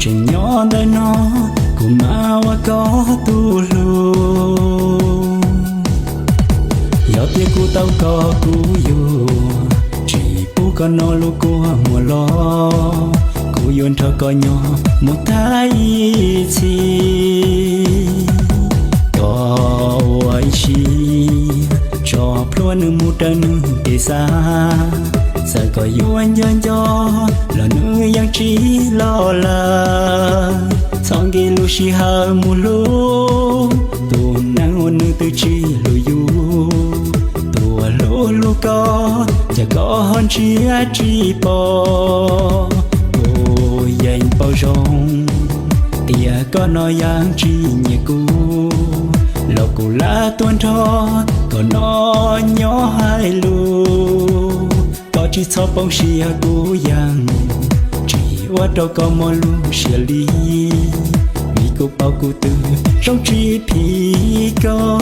Tseem nyob ntawm no, kuv mam ua koj tus hlub. Yog tias kuv tau koj kuv yuav, tsis pub koj noj lub kua muag los, kuv yuav nrog koj nyob mus tag ib txhis. Koj ua ib siab tso plhuav nws mus raws nws kev xav, txawm koj yuav nco nco los nws yeej tsis los lawm. Txhob nkim lub sij hawm mus hlub tus neeg uas nws twb tsis hlub yus. Tus uas hlub hlub koj, cas koj ho ntsia tsis pom? Kuv yeej paub zoo tias koj no yeej tsis nyiam kuv, los kuv lam tuaj nrog koj no nyob hais lus. Koj tsis txhob poob siab, kuv yeej tsis ua rau koj mob lub siab li, vim kuv paub kuv twb zoo tsis phim koj.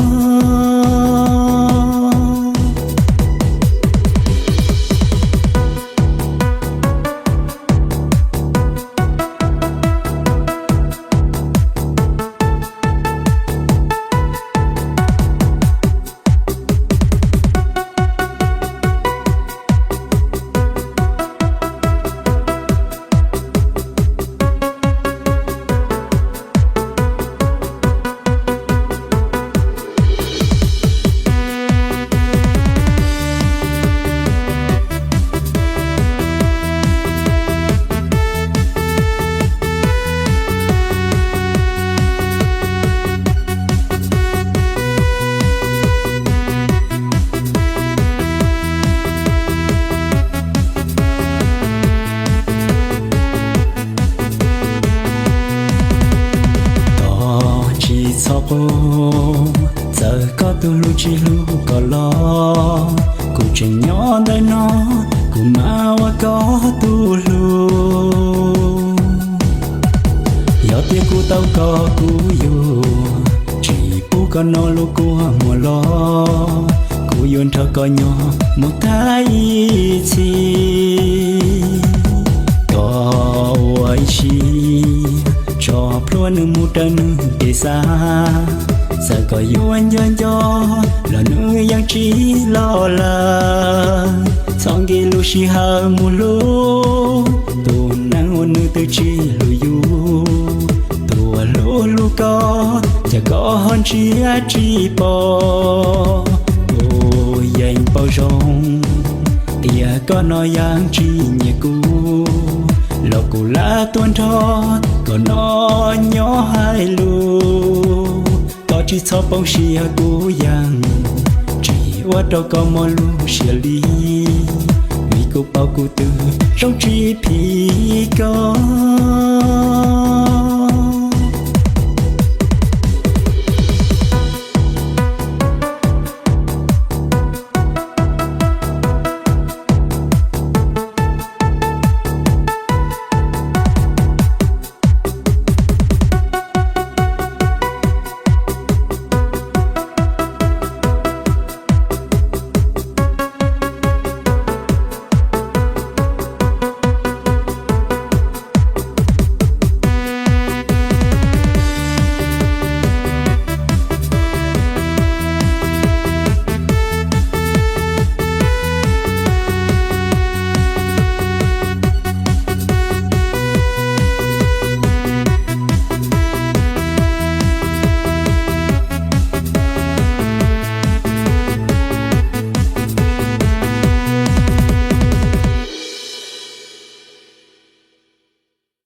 Koj tsis txhob quaj, txawm koj tus hlub tsis hlub koj los, kuv tseem nyob ntawm no, kuv mam ua koj tus hlub. Yog tias kuv tau koj kuv yuav, tsis pub koj noj lub kua muag los, kuv yuav nrog koj nyob mus tag ib txhis. Koj ua ib siab tso plhuav nws mus raws nws kev xav, txawm koj yuav nco nco los nws yeej tsis los lawm. Txhob nkim lub sij hawm mus hlub tus neeg uas nws twb tsis hlub yus. Tus uas hlub hlub koj, cas koj ho ntsia tsis pom? Kuv yeej paub zoo tias koj no yeej tsis nyiam kuv, los kuv lam tuaj nrog koj no nyob hais lus. Koj tsis txhob poob siab, kuv yeej tsis ua rau koj mob lub siab li, vim kuv paub kuv twb zoo tsis phim koj.